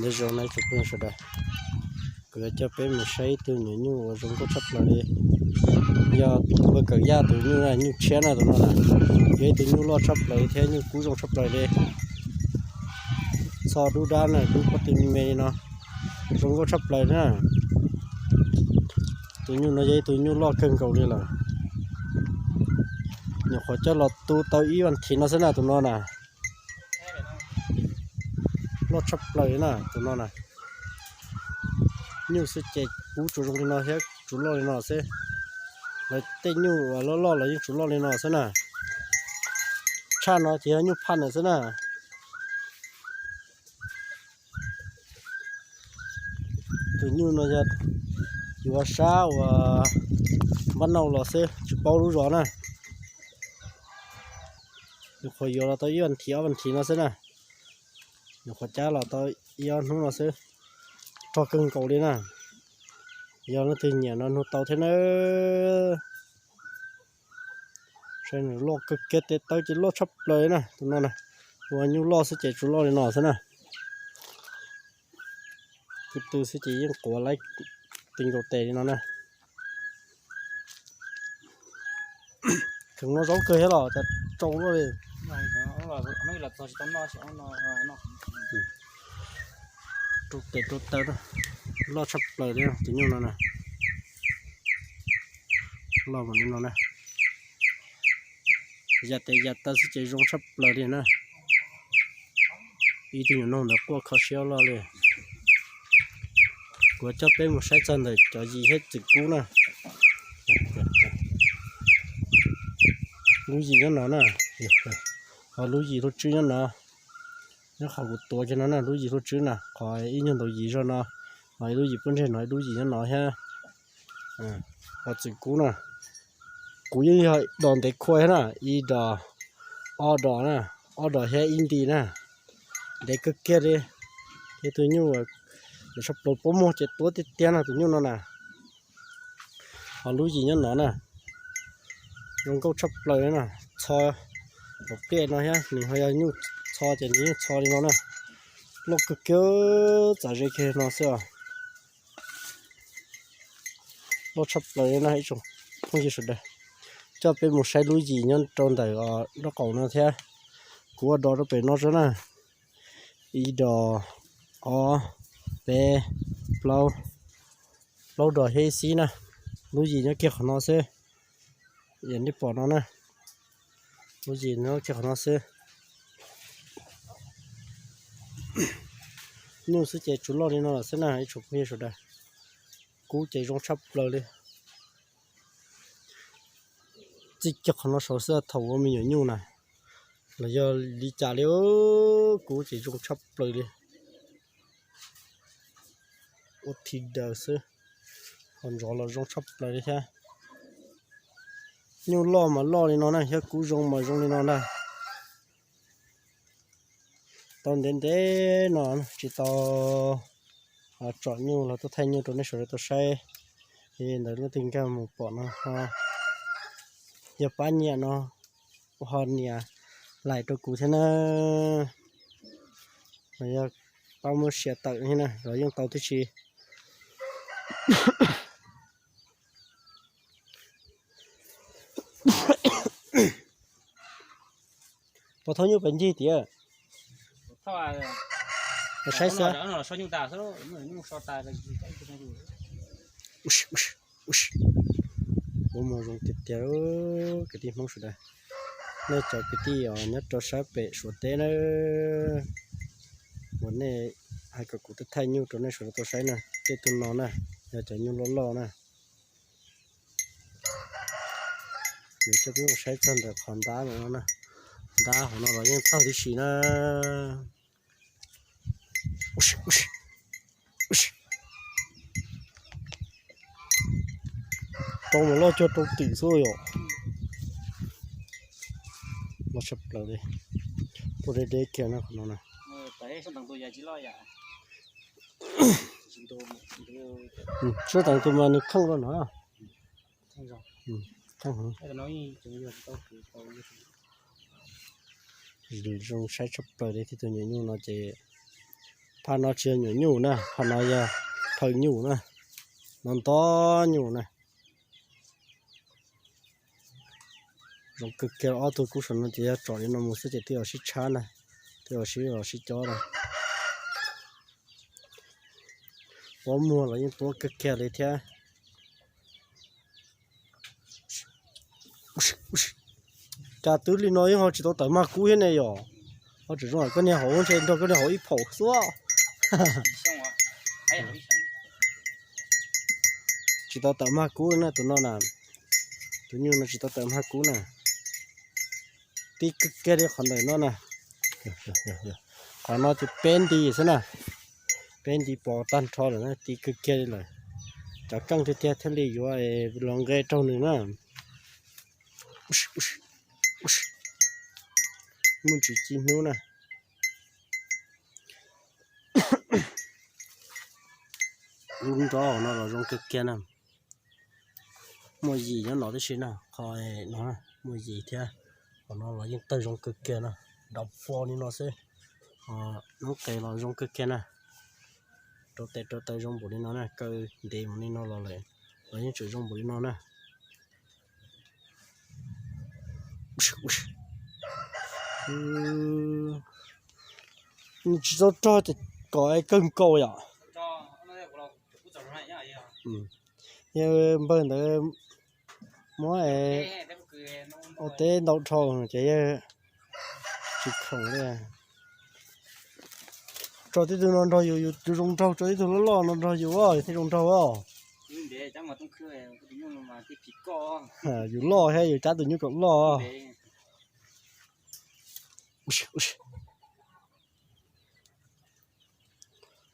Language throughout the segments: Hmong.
Nyob zoo na tsoom phooj ywg sawv daws, kuv yuav coj peb mus saib ib tug nyuam nyuj uas zoo nkauj tshaj plaws li. Yog npawg Kawm Yaj tus nyuj na, nyuj tshiab na tus no na. Yog ib tug nyuj loj tshaj plaws thiab nyuj kub zoo tshaj plaws li. Txho dub dab na, dub pob tw me me li no, zoo nkauj tshaj plaws na. Tus nyuj no yog ib tug nyuj loj kawg nkaus li lawm. Nyuam qhuav coj los tu tau ib vas thiv no xwb na tus no na. Loj tshaj plaws li na tus no na. Nyuj xwb ces kub tsuas zoo li no thiab tsuas loj li no xwb. Lawv tej nyuj uas loj loj los yeej tsuas loj li no xwb na. Tshaj no ces yog nyuj phaj ntawm xwb na. Tus nyuj no yog yuav sab uas npab nauj los xwb tsis paub lub zos na. Nyuam qhuav yuav los tau ib vas thiv ob vas thiv no xwb na. Nyuam qhuav cab los tau ib ob hnub no xwb. Rog kawg nkaus li na. Yog leej twg nyiam no nug tau thiab na. Saib nws loj kawg kiag, tes taw ces loj tshaj plaws na tus no na. Ua nyuj loj xwb ces tsuas loj li no xwb na. Kwv tw xwb ces yeej quav laib ti nkaus tes li no na. Kheev no zaub kawg thiab los cas tsau luaj li. Rau tes rau taw, loj tshaj plaws li tus nyuj no na. Loj mas li no na. Ya tes ya taw xwb ces zoo tshaj plaws li na. Ib tug nyuam noog ntawd quaj kho siab loj li. Kuv coj peb mus saib txog ntawm cov yim thiab txwm kub na. Lub yim nyob no na, ho lub yim hluj tswb nyob no. Nyob qhov kuv tuav kiag no na, lub yim hluj tswb na, qhov ib nyuag ntaus yim zog no, ho ib lub yim pub ntseg no, ib lub yim nyob no thiab. Ho txwm kub na, kuv yeej yog dos ntev khua thiab na, ib dos, ob dos na, ob dos thiab ib nti na, ntev kawg kiag li. Thiab tus nyuj, nws sab plaws pob muag ces tuab tiag tiag no tus nyuj no na. Ho lub yim nyob no na, zoo nkauj tshaj plaws na, txho tom pliaj no thiab, nws ho yog nyuj txho ces nws yeej txho li no na. Loj kawg kiag, txav ze kiag no xwb os. Loj tshaj plaws na ib tsoom phooj ywg sawv daws. Coj peb mus saib lub yim nyob rau ntawm nraub qaum no thiab. Kuv ua dos rau pem no xwb na. Ib dos, ob, peb, plaub, plaub dos thiab ib xib na. Lub yim nyob kiag qhov no xwb. Yam nej pom no na, lub yim nyob kiag qhov no xwb. Nyuj xwb ces tsuas loj li no lawm xwb na ib tsoom phooj ywg sawv daws. Kub ces zoo tshaj plaws li. Txij kiag qhov no saud xwb thaum ua me nyuam nyuj na, los yog li cas li, kub ces zoo tshaj plaws li. Ua thi daws xwb, ho ntxov los zoo tshaj plaws li thiab. Nyuj loj mas loj li no na, thiab kub zoo mas zoo li no na. Tau ntev ntev no tsis tau tsom nyuj los tuaj thaij nyuj rau nej sawv daws tau saib. Li ntawd leej twg nkag mus pom no ho yog pab nyiam no ho nias like rau kuv thiab na. Los yog pab muab share tawm thiab na los yeej tau tib si. Puas thauj nyuj pes ncig tiag? Saib xwb. Ua mos zoo tiag tiag kwv tij Hmoob sawv daws. Nej cov kwv tij os nyob rau sab pem Suav teb na, uas nej hais kom kuv thaij nyuj rau nej sawv daws tau saib na, tej tug no na, yog cov nyuj loj loj na. Yuav coj peb mus saib txog ntawm qhov ntab no na, ntab hauv no los yeej tawg tib si na. Rau mus loj cuag rau twm xwb yom. Loj tshaj plaws li, tuaj deb deb kiag na qhov no na. Sab teev tus mas nws kheej loj no. Zoo saib tshaj plaws li, tib tug nyuam nyuj no ces Phaj no tsis yog nyuam nyuj na, phaj no yog phaw nyuj na, no nto nyuj na. Zoo kawg kiag, ob tug kub saum no ces yog tsom li no mus xwb ces twb los sib tshab na, twb los sib, los sib cob na. Pob muag los yeej tuab kawg kiag li thiab. Cas twb li no yeej ho tsis tau tawm mag kub thiab ne yom? Ho tseem zoo koj niag hauv ntshe nrog koj niag hauv ib phaum xwb. Tsis tau tawm mag kub na tus no na. Tus nyuj no tsis tau tawm mag kub na. Ti kawg kiag li qhov ntawm no na. Qhov no ces peb nti xwb na. Peb nti pos tag nrho lawm na, ti kawg kiag li lawm. Cov keej tiag tiag thiaj li yuav los nqe raug nws na. Muaj ntsis ci hnub na. Lub nrob no los zoo kawg kiag na. Muaj yim nyob no tib si na, qhov no muaj yim thiab. Qhov no los yeej tawg zoo kawg kiag na, nrov pua li no xwb. Noob qes los zoo kawg kiag na. Rau tes rau taw zoo npaum li no na, kaw ntev mus li no los lawm, los yeej tseem zoo npaum li no na. Tsis tau rog ces kom kawg nkaus yom. Yog npawg ntawd muab ua teb ntau dhau ces yog tsis khoom li. Tso tib tug no nrog yus, yus zoo nraug, tso tib tug loj loj no nrog yus, yus thiaj zoo nraug os. Yus loj thiab yus cab tus nyuj kom loj.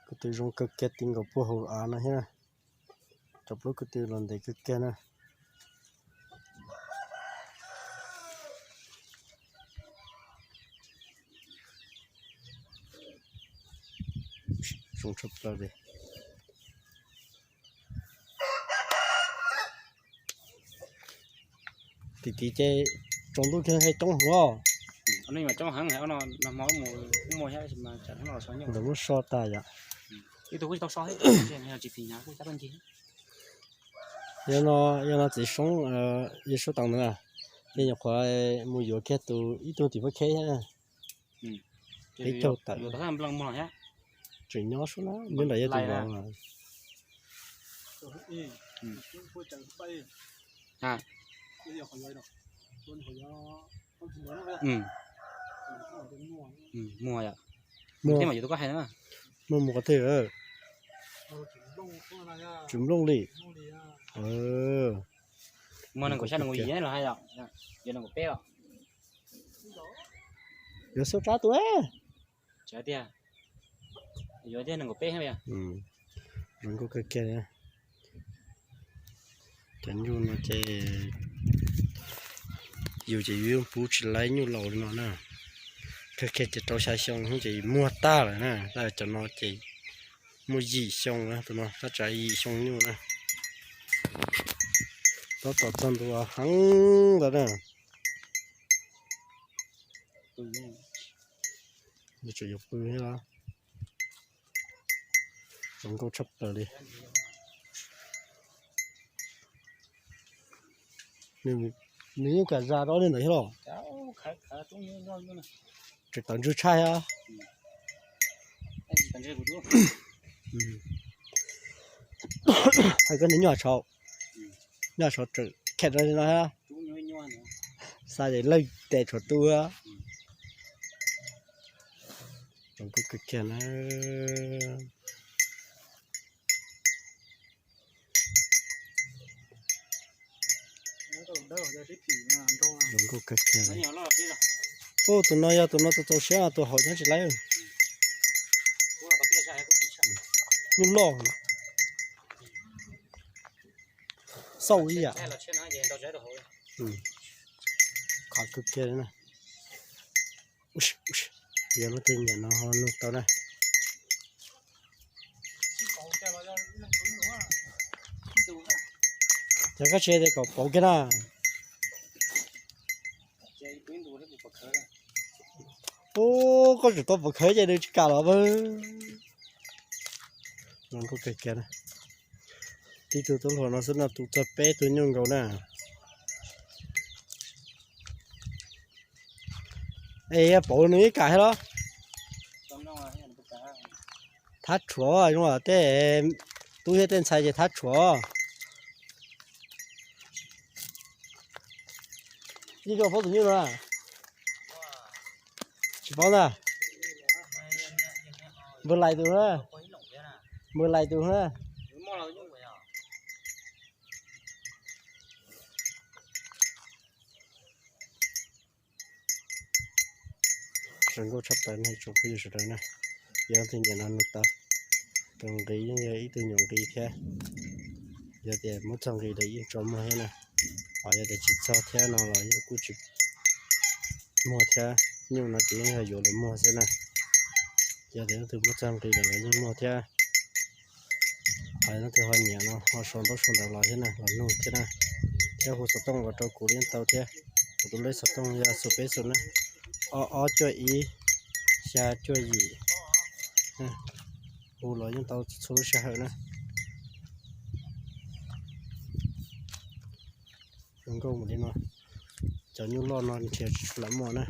Ko tw zoo kawg kiag, ti nkaus puag hauv av no thiab. Cov plaub ko tw los ntev kawg kiag na. Zoo tshaj plaws li. Tim tid ces tsaus ntuj kiag coob heev os. Ntawm muab so tas yom. Yog no, yog no txiv Soob, Yawg Soob Teev ntawd, ces nyuam qhuav mus yuav kiag tus ib tug tim Phab Kheb thiab. Peb caug tawm. Tseem nyob sub na, nyob nram yog tus vauv. Muaj, muaj mus qhov twg? Tsis nplooj li. Muaj nees nkaum xya, nees nkaum yim los hais, yog nees nkaum peb os. Yuav xub tsab tus, tiag, yuav tiag nees nkaum peb. Zoo nkauj kawg kiag. Cov nyuj no ces yus ces yus yeej pub tsis laib nyuj laus li no na. Kawg kiag ces rau xya xyoo ces muag tag lawm na, tab cov no ces muaj yim xyoo na, tus no tab tsav yim xyoo nyuj na. Tab tom txog ntua heev ntawd na. Yuav tsum yuav pw thiab. Zoo nkauj tshaj plaws li. Nws yeej kam zas rau li ntawd thiab los? Tseem tawv ntswg tshaj thiab. Hais koj nws nyuaj tshauv, nyuaj tshauv tseem khem rau li no thiab. Xa ces lawj tes tshuav tu. Zoo nkauj kawg kiag na. Zoo nkauj kawg kiag li. Ub, tus no yog tus no txaus txaus siab, tus hauv nyob tsis laib. Nyuj loj. Xauj ib yam. Qhov kawg kiag li na. Yog leej twg nyiam no ho nug tau na. Ces koj tsis hais tias kom pauv kiag na. Ub, koj tseem tau pov khawv ces nws tsis kam los pab. Ntuj kawg kiag na. Tib tug tub hluas no xwb no tus txog peb tug nyuj nkaus na. Es yog pauv nws ib kam thiab los? Thab tshuav zoo tej tub thiab tej ntxhais ces thab tshuav. Ib koj paub tus nyuj no? Tsis paub ntag. Npawg Lais tus na. Npawg Lais tus na. Zoo nkauj tshaj plaws nej tsoom phooj ywg sawv daws na. Yog leej twg nyiam no nug tau. Tus nqi yeej yog ib tug nyuam nqi thiab. Yog tias muab txog nqi lawm yeej tso muag thiab na. Ho yog tias tsis txog thiab no los yeej kuj tsis muag thiab. Nyuj no ces yeej yog yuav los muag xwb na. Yog tias leej twg muab txog nqi lawm los yeej muag thiab. Ho leej twg ho nyiam no ho sau ntaub sau ntawv los thiab na, los nug thiab na. Thiab hu xov tooj los rau kuv yeej tau thiab. Kuv tus lej xov tooj yog xu peb xu na, ob ob cuaj ib, xya cuaj yim. Hu los yeej tau txhua lub sij hawm na. Zoo nkauj mus li no. Cov nyuj loj no nrhiav tsis tshua lam muaj na.